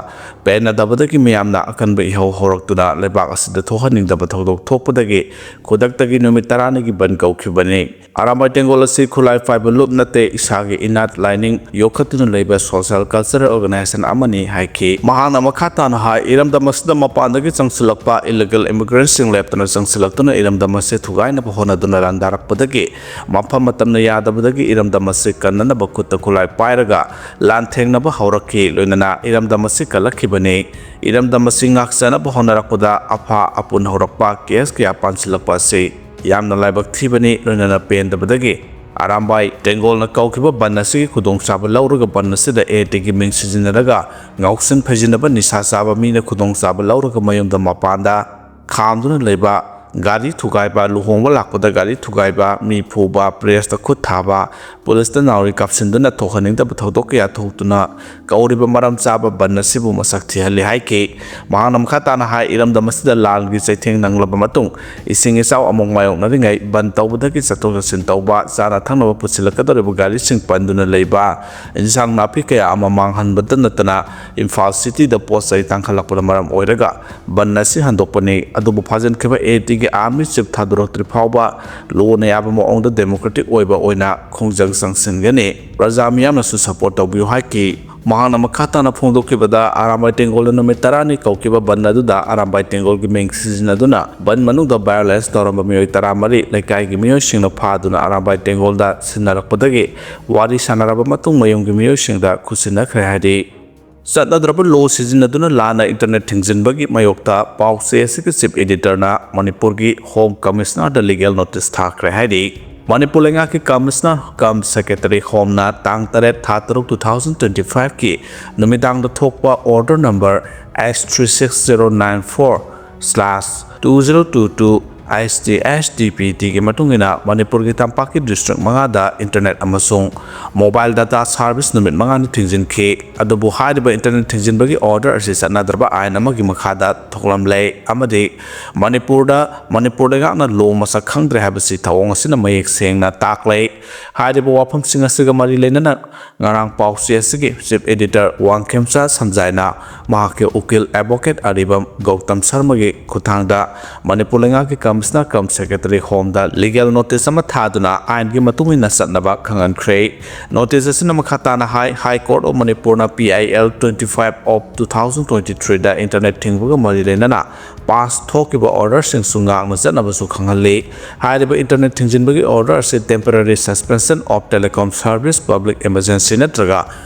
ꯄꯦꯟꯅꯗꯕꯗꯒꯤ ꯃꯤꯌꯥꯝꯅ ꯑꯀꯟꯕ ꯏꯍꯧ ꯍꯧꯔꯛꯇꯨꯅ ꯂꯩꯕꯥꯛ ꯑꯁꯤꯗ ꯊꯣꯛꯍꯟꯅꯤꯡꯗꯕ ꯊꯧꯗꯣꯛ ꯊꯣꯛꯄꯗꯒꯤ ꯈꯨꯗꯛꯇꯒꯤ ꯅꯨꯃꯤꯠ ꯇꯔꯥꯅꯤꯒꯤ ꯕꯟ ꯀꯧꯈꯤꯕꯅꯤ꯫ ꯑꯔꯥꯝꯕꯥꯏ ꯇꯦꯡꯒꯣꯜ ꯑꯁꯤ ꯈꯨꯠꯂꯥꯏ ꯄꯥꯏꯕ ꯂꯨꯞ ꯅꯠꯇꯦ, ꯏꯁꯥꯒꯤ ꯏꯅꯥꯠ ꯂꯥꯏꯅꯤꯡ ꯌꯣꯛꯈꯠꯇꯨꯅ ꯂꯩꯕ social cultural organization ꯑꯃꯅꯤ ꯍꯥꯏꯈꯤ꯫ ꯃꯍꯥꯛꯅ ꯃꯈꯥ ꯇꯥꯅ ꯍꯥꯏ, ꯏꯔꯝꯗꯝ ꯑꯁꯤꯗ ꯃꯄꯥꯟꯗꯒꯤ ꯆꯪꯁꯤꯜꯂꯛꯄ illegal immigrantꯁꯤꯡ ꯂꯦꯞꯇꯅ ꯆꯪꯁꯤꯜꯂꯛꯇꯨꯅ ꯏꯔꯝꯗꯝ ꯑꯁꯤ ꯊꯨꯒꯥꯏꯅꯕ ꯍꯣꯠꯅꯗꯨꯅ ꯂꯥꯟꯗꯥꯔꯛꯄꯗꯒꯤ ꯃꯐꯝ ꯃꯇꯝꯅ ꯌꯥꯗꯕꯗꯒꯤ ꯏꯔꯝꯗꯝ ꯑꯁꯤ ꯀꯟꯅꯅꯕ ꯈꯨꯠꯇ ꯈꯨꯠꯂꯥꯏ ꯄꯥꯏꯔꯒ ꯂꯥꯟꯊꯦꯡꯅꯕ ꯍꯧꯔꯛꯈꯤ꯫ ꯂꯣꯏꯅꯅ ꯏꯔꯝꯗꯝ ꯑꯁꯤ ꯀꯜꯂꯛꯈꯤꯕꯅꯤ꯫ ꯏꯔꯝꯗꯝ ꯑꯁꯤ ꯉꯥꯛꯆꯅꯕ ꯍꯣꯠꯅꯔꯛꯄꯗ ꯑꯐꯥ ꯑꯄꯨꯟ ꯍꯧꯔꯛꯄ case ꯀꯌꯥ ꯄꯥꯟꯁꯤꯜꯂꯛꯄ ꯑꯁꯤ ꯌꯥꯝꯅ ꯂꯥꯏꯕꯛ ꯊꯤꯕꯅꯤ꯫ ꯂꯣꯏꯅꯅ ꯄꯦꯟꯗꯕꯗꯒꯤ ꯑꯔꯥꯝꯕꯥꯏ ꯇꯦꯡꯒꯣꯜꯅ ꯀꯧꯈꯤꯕ ꯕꯟ ꯑꯁꯤꯒꯤ ꯈꯨꯗꯣꯡꯆꯥꯕ ꯂꯧꯔꯒ ꯕꯟ ꯑꯁꯤꯗ ADꯒꯤ ꯃꯤꯡ ꯁꯤꯖꯤꯟꯅꯔꯒ ꯉꯥꯎꯁꯤꯟ ꯐꯩꯖꯤꯟꯅꯕ ꯅꯤꯁꯥ ꯆꯥꯕ ꯃꯤꯅ ꯈꯨꯗꯣꯡꯆꯥꯕ ꯂꯧꯔꯒ ꯃꯌꯨꯝꯗ ꯃꯄꯥꯟꯗ ꯈꯥꯝꯗꯨꯅ ꯂꯩꯕ, ꯒꯥꯔꯤ ꯊꯨꯒꯥꯏꯕ, ꯂꯨꯍꯣꯡꯕ ꯂꯥꯛꯄꯗ ꯒꯥꯔꯤ ꯊꯨꯒꯥꯏꯕ, ꯃꯤ ꯐꯨꯕ, pressꯇ ꯈꯨꯠ ꯊꯥꯕ, ꯄꯨꯂꯤꯁꯇ ꯅꯥꯎꯔꯤ ꯀꯥꯞꯁꯤꯟꯗꯨꯅ ꯊꯣꯛꯍꯟꯅꯤꯡꯗꯕ ꯊꯧꯗꯣꯛ ꯀꯌꯥ ꯊꯣꯛꯇꯨꯅ ꯀꯧꯔꯤꯕ ꯃꯔꯝ ꯆꯥꯕ ꯕꯟ ꯑꯁꯤꯕꯨ ꯃꯁꯛ ꯊꯤꯍꯜꯂꯤ ꯍꯥꯏꯈꯤ꯫ ꯃꯍꯥꯛꯅ ꯃꯈꯥ ꯇꯥꯅ ꯍꯥꯏ, ꯏꯔꯝꯗꯝ ꯑꯁꯤꯗ ꯂꯥꯟꯒꯤ ꯆꯩꯊꯦꯡ ꯅꯪꯂꯕ ꯃꯇꯨꯡ ꯏꯁꯤꯡ ꯏꯆꯥꯎ ꯑꯃꯨꯛ ꯃꯥꯌꯣꯛꯅꯔꯤꯉꯩ ꯕꯟ ꯇꯧꯕꯗꯒꯤ ꯆꯠꯊꯣꯛ ꯆꯠꯁꯤꯟ ꯇꯧꯕ, ꯆꯥꯅ ꯊꯛꯅꯕ ꯄꯨꯁꯤꯜꯂꯛꯀꯗꯧꯔꯤꯕ ꯒꯥꯔꯤꯁꯤꯡ ꯄꯟꯗꯨꯅ ꯂꯩꯕ, ꯏꯟꯁꯥꯡ ꯅꯥꯄꯤ ꯀꯌꯥ ꯑꯃ ꯃꯥꯡꯍꯟꯕꯇ ꯅꯠꯇꯅ ꯏꯝꯐꯥꯜ cityꯗ ꯄꯣꯠ ꯆꯩ ꯇꯥꯡꯈꯠꯂꯛꯄꯅ ꯃꯔꯝ ꯑꯣꯏꯔꯒ ꯕꯟ ꯑꯁꯤ ꯍꯟꯗꯣꯛꯄꯅꯤ꯫ ꯑꯗꯨꯕꯨ ꯐꯥꯖꯤꯟꯈꯤꯕ ADꯒꯤ army chief ꯊꯥꯗꯣꯔꯛꯇ꯭ꯔꯤ ꯐꯥꯎꯕ ꯂꯣꯅ ꯌꯥꯕ ꯃꯑꯣꯡꯗ democratic ꯑꯣꯏꯕ ꯑꯣꯏꯅ ꯈꯣꯡꯖꯪ ꯆꯪꯁꯤꯟꯒꯅꯤ꯫ ꯄ꯭ꯔꯖꯥ ꯃꯤꯌꯥꯝꯅꯁꯨ support ꯇꯧꯕꯤꯌꯨ ꯍꯥꯏꯈꯤ꯫ ꯃꯍꯥꯛꯅ ꯃꯈꯥ ꯇꯥꯅ ꯐꯣꯡꯗꯣꯛꯈꯤꯕꯗ, ꯑꯔꯥꯝꯕꯥꯏ ꯇꯦꯡꯒꯣꯜꯅ ꯅꯨꯃꯤꯠ ꯇꯔꯥꯅꯤ ꯀꯧꯈꯤꯕ ꯕꯟ ꯑꯗꯨꯗ ꯑꯔꯥꯝꯕꯥꯏ ꯇꯦꯡꯒꯣꯜꯒꯤ ꯃꯤꯡ ꯁꯤꯖꯤꯟꯅꯗꯨꯅ ꯕꯟ ꯃꯅꯨꯡꯗ violence ꯇꯧꯔꯝꯕ ꯃꯤꯑꯣꯏ ꯇꯔꯥꯃꯔꯤ ꯂꯩꯀꯥꯏꯒꯤ ꯃꯤꯑꯣꯏꯁꯤꯡꯅ ꯐꯥꯗꯨꯅ ꯑꯔꯥꯝꯕꯥꯏ ꯇꯦꯡꯒꯣꯜꯗ ꯁꯤꯟꯅꯔꯛꯄꯗꯒꯤ ꯋꯥꯔꯤ ꯁꯥꯟꯅꯔꯕ ꯃꯇꯨꯡ ꯃꯌꯨꯝꯒꯤ ꯃꯤꯑꯣꯏꯁꯤꯡꯗ ꯈꯨꯠꯁꯤꯟꯅꯈ꯭ꯔꯦ ꯍꯥꯏꯔꯤ꯫ ꯆꯠꯅꯗ꯭ꯔꯕ ꯂꯣ ꯁꯤꯖꯤꯟꯅꯗꯨꯅ ꯂꯥꯟꯅ internet ꯊꯤꯡꯖꯤꯟꯕꯒꯤ ꯃꯥꯌꯣꯛꯇ ꯄꯥꯎꯆꯦ ꯑꯁꯤꯒꯤ chief editorꯅ ꯃꯅꯤꯄꯨꯔꯒꯤ Home Commissionerꯗ legal notice ꯊꯥꯈ꯭ꯔꯦ ꯍꯥꯏꯔꯤ꯫ ꯃꯅꯤꯄꯨꯔ ꯂꯩꯉꯥꯛꯀꯤ Commissioner cum Secretary Homeꯅ ꯇꯥꯡ ꯇꯔꯦꯠ ꯊꯥ ꯇꯔꯨꯛ two thousand twenty fiveꯀꯤ ꯅꯨꯃꯤꯗꯥꯡꯗ ꯊꯣꯛꯄ order number H three six zero nine four slash two zero two two H T H D P Tꯒꯤ ꯃꯇꯨꯡ ꯏꯟꯅ ꯃꯅꯤꯄꯨꯔꯒꯤ ꯇꯝꯄꯥꯛꯀꯤ district ꯃꯉꯥꯗ internet ꯑꯃꯁꯨꯡ mobile data service ꯅꯨꯃꯤꯠ ꯃꯉꯥꯅꯤ ꯊꯤꯡꯖꯤꯟꯈꯤ꯫ ꯑꯗꯨꯕꯨ ꯍꯥꯏꯔꯤꯕ internet ꯊꯤꯡꯖꯤꯟꯕꯒꯤ order ꯑꯁꯤ ꯆꯠꯅꯗ꯭ꯔꯕ ꯑꯥꯏꯟ ꯑꯃꯒꯤ ꯃꯈꯥꯗ ꯊꯣꯛꯂꯝꯂꯦ ꯑꯃꯗꯤ ꯃꯅꯤꯄꯨꯔꯗ, ꯃꯅꯤꯄꯨꯔ ꯂꯩꯉꯥꯛꯅ ꯂꯣ ꯃꯁꯛ ꯈꯪꯗ꯭ꯔꯦ ꯍꯥꯏꯕꯁꯤ ꯊꯧꯑꯣꯡ ꯑꯁꯤꯅ ꯃꯌꯦꯛ ꯁꯦꯡꯅ ꯇꯥꯛꯂꯦ꯫ ꯍꯥꯏꯔꯤꯕ ꯋꯥꯐꯝꯁꯤꯡ ꯑꯁꯤꯒ ꯃꯔꯤ ꯂꯩꯅꯅ ꯉꯔꯥꯡ ꯄꯥꯎꯆꯦ ꯑꯁꯤꯒꯤ chief editor ꯋꯥꯡꯈꯦꯝꯆꯥ ꯁꯟꯖꯥꯏꯅ ꯃꯍꯥꯛꯀꯤ ꯎꯀꯤꯜ advocate ꯑꯔꯤꯕꯝ ꯒꯧꯇꯝ ꯁꯔꯃꯒꯤ ꯈꯨꯠꯊꯥꯡꯗ ꯃꯅꯤꯄꯨꯔ ꯂꯩꯉꯥꯛꯀꯤ ꯀꯝ ꯁꯦꯀ꯭ꯔꯦꯇꯔꯤ ꯍꯣꯝꯗ ꯂꯤꯒꯦꯜ ꯅꯣꯇꯤꯁ ꯑꯃ ꯊꯥꯗꯨꯅ ꯑꯥꯏꯟꯒꯤ ꯃꯇꯨꯡ ꯏꯟꯅ ꯆꯠꯅꯕ ꯈꯪꯍꯟꯈ꯭ꯔꯦ꯫ ꯅꯣꯇꯤꯁ ꯑꯁꯤꯅ ꯃꯈꯥ ꯇꯥꯅ ꯍꯥꯏ, High Court of Manipurꯅ P I L twenty five of two thousand twenty threeꯗ ꯏꯟꯇꯔꯅꯦꯠ ꯊꯤꯡꯕꯒ ꯃꯔꯤ ꯂꯩꯅꯅ ꯄꯥꯁ ꯊꯣꯛꯈꯤꯕ ꯑꯣꯔꯗꯔꯁꯤꯡꯁꯨ ꯉꯥꯛꯅ ꯆꯠꯅꯕꯁꯨ ꯈꯪꯍꯜꯂꯤ꯫ ꯍꯥꯏꯔꯤꯕ ꯏꯟꯇꯔꯅꯦꯠ ꯊꯤꯡꯖꯤꯟꯕꯒꯤ ꯑꯣꯔꯗꯔ ꯑꯁꯤ Temporary Suspension of Telecom Service Public Emergency ꯅꯠꯇ꯭ꯔꯒ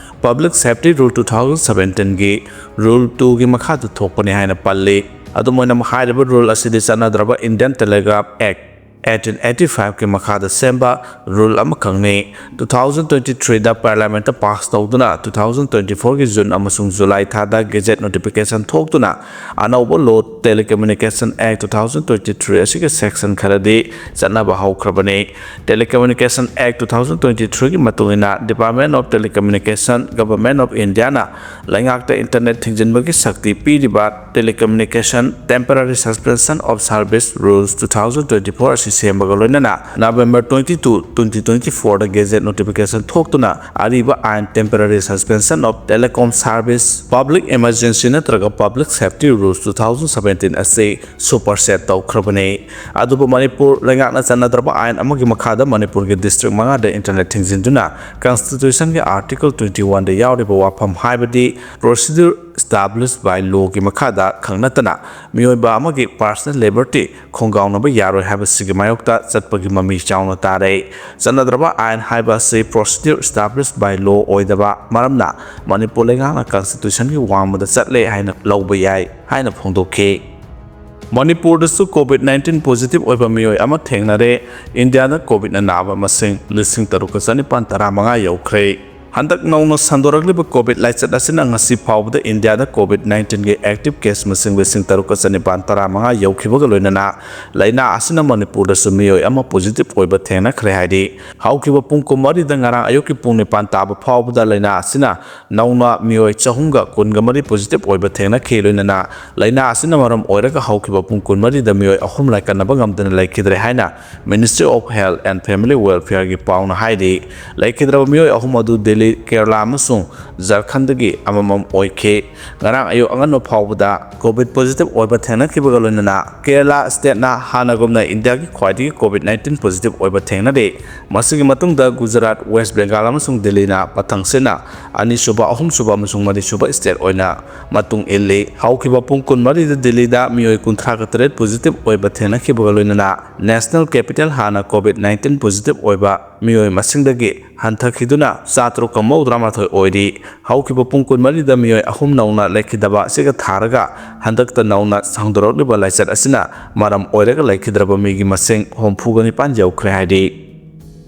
Public Safety Rule two thousand seventeenꯒꯤ Rule twoꯒꯤ ꯃꯈꯥꯗ ꯊꯣꯛꯄꯅꯤ ꯍꯥꯏꯅ ꯄꯜꯂꯤ꯫ ꯑꯗꯨꯝ ꯑꯣꯏꯅꯃꯛ, ꯍꯥꯏꯔꯤꯕ ꯔꯨꯜ ꯑꯁꯤꯗꯤ ꯆꯠꯅꯗ꯭ꯔꯕ Indian Telegraph Act eighteen eighty fiveꯀꯤ ꯃꯈꯥꯗ ꯁꯦꯝꯕ ꯔꯨꯜ ꯑꯃꯈꯛꯅꯤ꯫ Two thousand twenty threeꯗ ꯄꯥꯔꯂꯤꯌꯥꯃꯦꯟꯠꯇ ꯄꯥꯁ ꯇꯧꯗꯨꯅ two thousand twenty fourꯒꯤ ꯖꯨꯟ ꯑꯃꯁꯨꯡ ꯖꯨꯂꯥꯏ ꯊꯥꯗ ꯒꯦꯖꯦꯠ ꯅꯣꯇꯤꯐꯤꯀꯦꯁꯟ ꯊꯣꯛꯇꯨꯅ ꯑꯅꯧꯕ Law Telecommunication Act two thousand twenty three ꯑꯁꯤꯒꯤ ꯁꯦꯛꯁꯟ ꯈꯔꯗꯤ ꯆꯠꯅꯕ ꯍꯧꯈ꯭ꯔꯕꯅꯤ꯫ Telecommunication Act two thousand twenty threeꯒꯤ ꯃꯇꯨꯡ ꯏꯟꯅ Department of Telecommunication, Government of Indiaꯅ ꯂꯩꯉꯥꯛꯇ ꯏꯟꯇꯔꯅꯦꯠ ꯊꯤꯡꯖꯤꯟꯕꯒꯤ ꯁꯛꯇꯤ ꯄꯤꯔꯤꯕ Telecommunication Temporary Suspension of Service Rules two thousand twenty four ꯑꯁꯤ ꯁꯦꯝꯕꯒ ꯂꯣꯏꯅꯅ November twenty two, twenty twenty fourꯗ ꯒꯦꯖꯦꯠ ꯅꯣꯇꯤꯐꯤꯀꯦꯁꯟ ꯊꯣꯛꯇꯨꯅ ꯑꯔꯤꯕ ꯑꯥꯏꯟ Temporary Suspension of Telecom Service Public Emergency ꯅꯠꯇ꯭ꯔꯒ Public Safety Rules two thousand seventeen ꯑꯁꯤ ꯁꯨꯄꯔꯁꯦꯠ ꯇꯧꯈ꯭ꯔꯕꯅꯤ꯫ ꯑꯗꯨꯕꯨ ꯃꯅꯤꯄꯨꯔ ꯂꯩꯉꯥꯛꯅ ꯆꯠꯅꯗ꯭ꯔꯕ ꯑꯥꯏꯟ ꯑꯃꯒꯤ ꯃꯈꯥꯗ ꯃꯅꯤꯄꯨꯔꯒꯤ ꯗꯤꯁꯇ꯭ꯔꯤꯛ ꯃꯉꯥꯗ ꯏꯟꯇꯔꯅꯦꯠ ꯊꯤꯡꯖꯤꯟꯗꯨꯅ ꯀꯟꯁꯇꯤꯇ꯭ꯌꯨꯁꯟꯒꯤ ꯑꯥꯔꯇꯤꯀꯜ twenty oneꯗ ꯌꯥꯎꯔꯤꯕ ꯋꯥꯐꯝ, ꯍꯥꯏꯕꯗꯤ procedure established by lawꯒꯤ ꯃꯈꯥꯗ ꯈꯛ ꯅꯠꯇꯅ ꯃꯤꯑꯣꯏꯕ ꯑꯃꯒꯤ personal liberty ꯈꯣꯡꯒꯥꯎꯅꯕ ꯌꯥꯔꯣꯏ ꯍꯥꯏꯕꯁꯤꯒꯤ ꯃꯥꯌꯣꯛꯇ ꯆꯠꯄꯒꯤ ꯃꯃꯤ ꯆꯥꯎꯅ ꯇꯥꯔꯦ꯫ ꯆꯠꯅꯗ꯭ꯔꯕ ꯑꯥꯏꯟ ꯍꯥꯏꯕ ꯑꯁꯤ procedure established by law ꯑꯣꯏꯗꯕ ꯃꯔꯝꯅ ꯃꯅꯤꯄꯨꯔ ꯂꯩꯉꯥꯛꯅ ꯀꯟꯁꯇꯤꯇ꯭ꯌꯨꯁꯟꯒꯤ ꯋꯥꯡꯃꯗ ꯆꯠꯂꯦ ꯍꯥꯏꯅ ꯂꯧꯕ ꯌꯥꯏ ꯍꯥꯏꯅ ꯐꯣꯡꯗꯣꯛꯈꯤ꯫ ꯃꯅꯤꯄꯨꯔꯗꯁꯨ COVID nineteen positive ꯑꯣꯏꯕ ꯃꯤꯑꯣꯏ ꯑꯃ ꯊꯦꯡꯅꯔꯦ꯫ ꯏꯟꯗꯤꯌꯥꯗ COVID ꯅ ꯅꯥꯕ ꯃꯁꯤꯡ ꯂꯤꯁꯤꯡ ꯇꯔꯨꯛꯀ ꯆꯅꯤꯄꯥꯟ ꯇꯔꯥꯃꯉꯥ ꯌꯧꯈ꯭ꯔꯦ꯫ ꯍꯟꯗꯛ ꯅꯧꯅ ꯁꯟꯗꯣꯔꯛꯂꯤꯕ COVID ꯂꯥꯏꯆꯠ ꯑꯁꯤꯅ ꯉꯁꯤ ꯐꯥꯎꯕꯗ ꯏꯟꯗꯤꯌꯥꯗ COVID nineteenꯒꯤ active case ꯃꯁꯤꯡ ꯂꯤꯁꯤꯡ ꯇꯔꯨꯛꯀ ꯆꯅꯤꯄꯥꯟ ꯇꯔꯥꯃꯉꯥ ꯌꯧꯈꯤꯕꯒ ꯂꯣꯏꯅꯅ ꯂꯥꯏꯅꯥ ꯑꯁꯤꯅ ꯃꯅꯤꯄꯨꯔꯗꯁꯨ ꯃꯤꯑꯣꯏ ꯑꯃ positive ꯑꯣꯏꯕ ꯊꯦꯡꯅꯈ꯭ꯔꯦ ꯍꯥꯏꯔꯤ꯫ ꯍꯧꯈꯤꯕ ꯄꯨꯡ ꯀꯨꯟꯃꯔꯤꯗ ꯉꯔꯥꯡ ꯑꯌꯨꯛꯀꯤ ꯄꯨꯡ ꯅꯤꯄꯥꯟ ꯇꯥꯕ ꯐꯥꯎꯕꯗ ꯂꯥꯏꯅꯥ ꯑꯁꯤꯅ ꯅꯧꯅ ꯃꯤꯑꯣꯏ ꯆꯍꯨꯝꯒ ꯀꯨꯟꯒ ꯃꯔꯤ positive ꯑꯣꯏꯕ ꯊꯦꯡꯅꯈꯤ꯫ ꯂꯣꯏꯅꯅ ꯂꯥꯏꯅꯥ ꯑꯁꯤꯅ ꯃꯔꯝ ꯑꯣꯏꯔꯒ ꯍꯧꯈꯤꯕ ꯄꯨꯡ ꯀꯨꯟꯃꯔꯤꯗ ꯃꯤꯑꯣꯏ ꯑꯍꯨꯝ ꯂꯥꯏꯀꯠꯅꯕ ꯉꯝꯗꯅ ꯂꯩꯈꯤꯗ꯭ꯔꯦ ꯍꯥꯏꯅ Ministry of Health and Family Welfareꯒꯤ ꯄꯥꯎꯅ ꯍꯥꯏꯔꯤ꯫ ꯂꯩꯈꯤꯗ꯭ꯔꯕ ꯃꯤꯑꯣꯏ ꯑꯍꯨꯝ ꯑꯗꯨ ꯗꯦꯜꯂꯤ ꯀꯦꯔꯂꯥ ꯑꯃꯁꯨꯡ ꯖꯔꯈꯟꯗꯒꯤ ꯑꯃꯃꯝ ꯑꯣꯏꯈꯤ꯫ ꯉꯔꯥꯡ ꯑꯌꯨꯛ ꯑꯉꯟꯕ ꯐꯥꯎꯕꯗ ꯀꯣꯚꯤꯗ ꯄꯣꯖꯤꯇꯤꯚ ꯑꯣꯏꯕ ꯊꯦꯡꯅꯈꯤꯕꯒ ꯂꯣꯏꯅꯅ ꯀꯦꯔꯂꯥ ꯁ꯭ꯇꯦꯠꯅ ꯍꯥꯟꯅꯒꯨꯝꯅ ꯏꯟꯗꯤꯌꯥꯒꯤ ꯈ꯭ꯋꯥꯏꯗꯒꯤ ꯀꯣꯚꯤꯗ ꯅꯥꯏꯟꯇꯤꯟ ꯄꯣꯖꯤꯇꯤꯚ ꯑꯣꯏꯕ ꯊꯦꯡꯅꯔꯤ꯫ ꯃꯁꯤꯒꯤ ꯃꯇꯨꯡꯗ ꯒꯨꯖꯔꯥꯠ, ꯋꯦꯁ ꯕꯦꯡꯒꯥꯜ ꯑꯃꯁꯨꯡ ꯗꯤꯜꯂꯤꯅ ꯃꯊꯪꯁꯤꯠꯅ ꯑꯅꯤꯁꯨꯕ, ꯑꯍꯨꯝꯁꯨꯕ ꯑꯃꯁꯨꯡ ꯃꯔꯤꯁꯨꯕ ꯁ꯭ꯇꯦꯠ ꯑꯣꯏꯅ ꯃꯇꯨꯡ ꯏꯜꯂꯤ꯫ ꯍꯧꯈꯤꯕ ꯄꯨꯡ ꯀꯨꯟꯃꯔꯤꯗ ꯗꯤꯜꯂꯤꯗ ꯃꯤꯑꯣꯏ ꯀꯨꯟꯊ꯭ꯔꯥꯒ ꯇꯔꯦꯠ ꯄꯣꯖꯤꯇꯤꯚ ꯑꯣꯏꯕ ꯊꯦꯡꯅꯈꯤꯕꯒ ꯂꯣꯏꯅꯅ ꯅꯦꯁꯅꯦꯜ ꯀꯦꯄꯤꯇꯦꯜ ꯍꯥꯟꯅ ꯀꯣꯚꯤꯗ ꯅꯥꯏꯟꯇꯤꯟ ꯄꯣꯖꯤꯇꯤꯚ ꯑꯣꯏꯕ ꯃꯤꯑꯣꯏ ꯃꯁꯤꯡꯗꯒꯤ ꯍꯟꯊꯈꯤꯗꯨꯅ ꯆꯥꯇꯔꯨꯛꯀ ꯃꯧꯗ꯭ꯔꯥꯃꯥꯊꯣꯏ ꯑꯣꯏꯔꯤ꯫ ꯍꯧꯈꯤꯕ ꯄꯨꯡ ꯀꯨꯟꯃꯔꯤꯗ ꯃꯤꯑꯣꯏ ꯑꯍꯨꯝ ꯅꯧꯅ ꯂꯩꯈꯤꯗꯕ ꯑꯁꯤꯒ ꯊꯥꯔꯒ ꯍꯟꯗꯛꯇ ꯅꯧꯅ ꯁꯟꯗꯣꯔꯛꯂꯤꯕ ꯂꯥꯏꯆꯠ ꯑꯁꯤꯅ ꯃꯔꯝ ꯑꯣꯏꯔꯒ ꯂꯩꯈꯤꯗ꯭ꯔꯕ ꯃꯤꯒꯤ ꯃꯁꯤꯡ ꯍꯨꯝꯐꯨꯒ ꯅꯤꯄꯥꯟ ꯌꯧꯈ꯭ꯔꯦ ꯍꯥꯏꯔꯤ꯫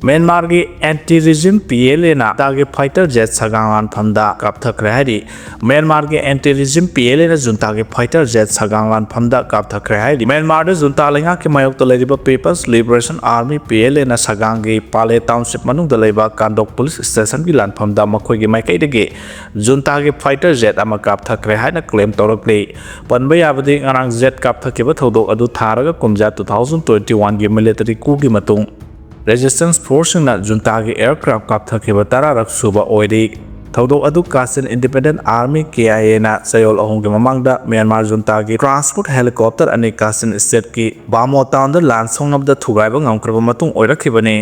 ꯃ꯭ꯌꯥꯟꯃꯥꯔꯒꯤ ꯑꯦꯟꯇꯤ ꯔꯤꯖꯤꯝ ꯄꯤ ꯑꯦꯜ ꯑꯦꯅ ꯖꯨꯟꯇꯥꯒꯤ ꯐꯥꯏꯇꯔ ꯖꯦꯠ ꯁꯒꯥꯡ ꯂꯥꯟꯐꯝꯗ ꯀꯥꯞꯊꯈ꯭ꯔꯦ ꯍꯥꯏꯔꯤ꯫ ꯃ꯭ꯌꯥꯟꯃꯥꯔꯒꯤ ꯑꯦꯟꯇꯤ ꯔꯤꯖꯤꯝ ꯄꯤ ꯑꯦꯜ ꯑꯦꯅ ꯖꯨꯟꯇꯥꯒꯤ ꯐꯥꯏꯇꯔ ꯖꯦꯠ ꯁꯒꯥꯡ ꯂꯥꯟꯐꯝꯗ ꯀꯥꯞꯊꯈ꯭ꯔꯦ ꯍꯥꯏꯔꯤ꯫ ꯃ꯭ꯌꯥꯟꯃꯥꯔꯗ ꯖꯨꯟꯇꯥ ꯂꯩꯉꯥꯛꯀꯤ ꯃꯥꯌꯣꯛꯇ ꯂꯩꯔꯤꯕ people's liberation army, P L ꯑꯦꯅ ꯁꯒꯥꯡꯒꯤ ꯄꯥꯂꯦ ꯇꯥꯎꯟꯁꯤꯞ ꯃꯅꯨꯡꯗ ꯂꯩꯕ ꯀꯥꯟꯗꯣꯛ ꯄꯨꯂꯤꯁ ꯁ꯭ꯇꯦꯁꯟꯒꯤ ꯂꯥꯟꯐꯝꯗ ꯃꯈꯣꯏꯒꯤ ꯃꯥꯏꯀꯩꯗꯒꯤ ꯖꯨꯟꯇꯥꯒꯤ ꯐꯥꯏꯇꯔ ꯖꯦꯠ ꯑꯃ ꯀꯥꯞꯊꯈ꯭ꯔꯦ ꯍꯥꯏꯅ ꯀ꯭ꯂꯦꯝ ꯇꯧꯔꯛꯂꯤ꯫ ꯄꯟꯕ ꯌꯥꯕꯗꯤ, ꯉꯔꯥꯡ ꯖꯦꯠ ꯀꯥꯞꯊꯈꯤꯕ ꯊꯧꯗꯣꯛ ꯑꯗꯨ ꯊꯥꯔꯒ ꯀꯨꯝꯖꯥ ꯇꯨ ꯊꯥꯎꯖꯟ ꯇ꯭ꯋꯦꯟꯇꯤ ꯋꯥꯟꯒꯤ ꯃꯤꯂꯤꯇꯔꯤ ꯀꯨꯒꯤ ꯃꯇꯨꯡ ꯔꯦꯖꯤꯁꯇꯦꯟꯁ ꯐꯣꯔꯁꯁꯤꯡꯅ ꯖꯨꯟꯇꯥꯒꯤ ꯑꯦꯌꯔꯀ꯭ꯔꯥꯐ ꯀꯥꯞꯊꯈꯤꯕ ꯇꯔꯥꯔꯛ ꯁꯨꯕ ꯑꯣꯏꯔꯤ꯫ ꯊꯧꯗꯣꯛ ꯑꯗꯨ ꯀꯥꯆꯤꯟ ꯏꯟꯗꯤꯄꯦꯟꯗꯦꯟ ꯑꯥꯔꯃꯤ, ꯀꯦ ꯑꯥꯏ ꯑꯦꯅ ꯆꯌꯣꯜ ꯑꯍꯨꯝꯒꯤ ꯃꯃꯥꯡꯗ ꯃ꯭ꯌꯥꯟꯃꯥꯔ ꯖꯨꯟꯇꯥꯒꯤ ꯇ꯭ꯔꯥꯟꯁꯄꯣꯔꯠ ꯍꯦꯂꯤꯀꯣꯞꯇꯔ ꯑꯅꯤ ꯀꯥꯆꯤꯟ ꯁ꯭ꯇꯦꯠꯀꯤ ꯕꯥꯃꯣ ꯇꯥꯎꯟꯗ ꯂꯥꯟ ꯁꯣꯛꯅꯕꯗ ꯊꯨꯒꯥꯏꯕ ꯉꯝꯈ꯭ꯔꯕ ꯃꯇꯨꯡ ꯑꯣꯏꯔꯛꯈꯤꯕꯅꯤ꯫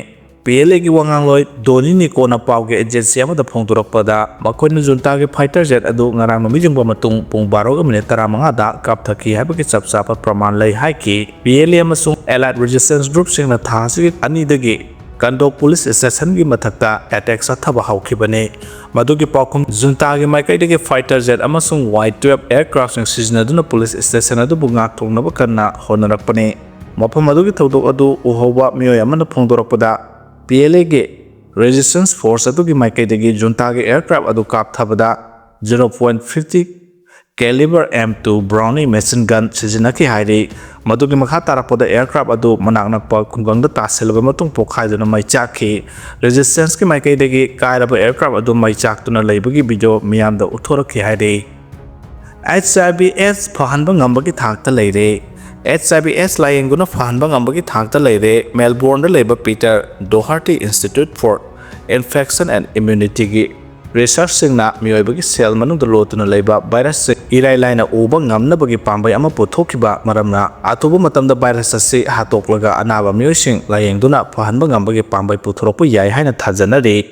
ꯄꯤ ꯑꯦꯜ ꯑꯦꯒꯤ ꯋꯥꯉꯥꯡꯂꯣꯏ ꯗꯣꯅꯤ ꯅꯤꯀꯣꯅ ꯄꯥꯎꯒꯤ ꯑꯦꯖꯦꯟꯁꯤ ꯑꯃꯗ ꯐꯣꯡꯗꯣꯔꯛꯄꯗ, ꯃꯈꯣꯏꯅ ꯖꯨꯟꯇꯥꯒꯤ ꯐꯥꯏꯇꯔ ꯖꯦꯠ ꯑꯗꯨ ꯉꯔꯥꯡ ꯅꯨꯃꯤꯠ ꯌꯨꯡꯕ ꯃꯇꯨꯡ ꯄꯨꯡ ꯕꯥꯔꯣꯒ ꯃꯤꯅꯤꯠ ꯇꯔꯥꯃꯉꯥꯗ ꯀꯥꯞꯊꯈꯤ ꯍꯥꯏꯕꯒꯤ ꯆꯞ ꯆꯥꯕ ꯄ꯭ꯔꯃꯥꯟ ꯂꯩ ꯍꯥꯏꯈꯤ꯫ ꯄꯤ ꯑꯦꯜ ꯑꯦ ꯑꯃꯁꯨꯡ ꯑꯦꯂꯥꯏꯠ ꯔꯦꯖꯤꯁꯇꯦꯟꯁ ꯒ꯭ꯔꯨꯞꯁꯤꯡꯅ ꯊꯥ ꯑꯁꯤꯒꯤ ꯑꯅꯤꯗꯒꯤ ꯀꯟꯗꯣꯛ ꯄꯨꯂꯤꯁ ꯁ꯭ꯇꯦꯁꯟꯒꯤ ꯃꯊꯛꯇ ꯑꯦꯇꯦꯛ ꯆꯠꯊꯕ ꯍꯧꯈꯤꯕꯅꯤ꯫ ꯃꯗꯨꯒꯤ ꯄꯥꯎꯈꯨꯝ ꯖꯨꯟꯇꯥꯒꯤ ꯃꯥꯏꯀꯩꯗꯒꯤ ꯐꯥꯏꯇꯔ ꯖꯦꯠ ꯑꯃꯁꯨꯡ ꯋꯥꯏ ꯇꯨꯋꯦꯜꯐ ꯑꯦꯌꯔꯀ꯭ꯔꯥꯐꯁꯤꯡ ꯁꯤꯖꯤꯟꯅꯗꯨꯅ ꯄꯨꯂꯤꯁ ꯁ꯭ꯇꯦꯁꯟ ꯑꯗꯨꯕꯨ ꯉꯥꯛꯊꯣꯛꯅꯕ ꯀꯟꯅ ꯍꯣꯠꯅꯔꯛꯄꯅꯤ꯫ ꯃꯐꯝ ꯑꯗꯨꯒꯤ ꯊꯧꯗꯣꯛ ꯑꯗꯨ ꯎꯍꯧꯕ ꯃꯤꯑꯣꯏ ꯑꯃꯅ ꯐꯣꯡꯗꯣꯔꯛꯄꯗ, ꯄꯤ ꯑꯦꯜ ꯑꯦꯒꯤ ꯔꯦꯖꯤꯁꯇꯦꯟꯁ ꯐꯣꯔꯁ ꯑꯗꯨꯒꯤ ꯃꯥꯏꯀꯩꯗꯒꯤ ꯖꯨꯟꯇꯥꯒꯤ ꯑꯦꯌꯔꯀ꯭ꯔꯥꯐ ꯑꯗꯨ ꯀꯥꯞꯊꯕꯗ zero point fifty caliber M two Browning machine gun ꯁꯤꯖꯤꯟꯅꯈꯤ ꯍꯥꯏꯔꯤ꯫ ꯃꯗꯨꯒꯤ ꯃꯈꯥ ꯇꯥꯔꯛꯄꯗ ꯑꯦꯌꯔꯀ꯭ꯔꯥꯐ ꯑꯗꯨ ꯃꯅꯥꯛ ꯅꯛꯄ ꯈꯨꯡꯒꯪꯗ ꯇꯥꯁꯤꯜꯂꯕ ꯃꯇꯨꯡ ꯄꯣꯈꯥꯏꯗꯨꯅ ꯃꯩ ꯆꯥꯛꯈꯤ꯫ ꯔꯦꯖꯤꯁꯇꯦꯟꯁꯀꯤ ꯃꯥꯏꯀꯩꯗꯒꯤ ꯀꯥꯏꯔꯕ ꯑꯦꯌꯔꯀ꯭ꯔꯥꯐ ꯑꯗꯨ ꯃꯩ ꯆꯥꯛꯇꯨꯅ ꯂꯩꯕꯒꯤ ꯚꯤꯗꯤꯑꯣ ꯃꯤꯌꯥꯝꯗ ꯎꯠꯊꯣꯔꯛꯈꯤ ꯍꯥꯏꯔꯤ꯫ ꯑꯩꯆ ꯑꯥꯏ ꯚꯤ ꯑꯦꯗꯁ ꯐꯍꯟꯕ ꯉꯝꯕꯒꯤ ꯊꯥꯛꯇ ꯂꯩꯔꯦ꯫ ꯑꯩꯆ ꯑꯥꯏ ꯚꯤ ꯑꯦꯗꯁ ꯂꯥꯌꯦꯡꯗꯨꯅ ꯐꯍꯟꯕ ꯉꯝꯕꯒꯤ ꯊꯥꯛꯇ ꯂꯩꯔꯦ꯫ ꯃꯦꯜꯕꯣꯔꯟꯗ ꯂꯩꯕ Peter Doherty institute for Infection and Immunity ꯒꯤ research ꯁꯤꯡꯅ ꯃꯤꯑꯣꯏꯕꯒꯤ cell ꯃꯅꯨꯡꯗ ꯂꯣꯠꯇꯨꯅ ꯂꯩꯕ virus ꯁꯤꯡ ꯏꯔꯥꯏ ꯂꯥꯏꯅ ꯎꯕ ꯉꯝꯅꯕꯒꯤ ꯄꯥꯝꯕꯩ ꯑꯃ ꯄꯨꯊꯣꯛꯈꯤꯕ ꯃꯔꯝꯅ, ꯑꯊꯨꯕ ꯃꯇꯝꯗ virus ꯑꯁꯤ ꯍꯥꯠꯇꯣꯛꯂꯒ ꯑꯅꯥꯕ ꯃꯤꯑꯣꯏꯁꯤꯡ ꯂꯥꯌꯦꯡꯗꯨꯅ ꯐꯍꯟꯕ ꯉꯝꯕꯒꯤ ꯄꯥꯝꯕꯩ ꯄꯨꯊꯣꯔꯛꯄ ꯌꯥꯏ ꯍꯥꯏꯅ ꯊꯥꯖꯅꯔꯤ꯫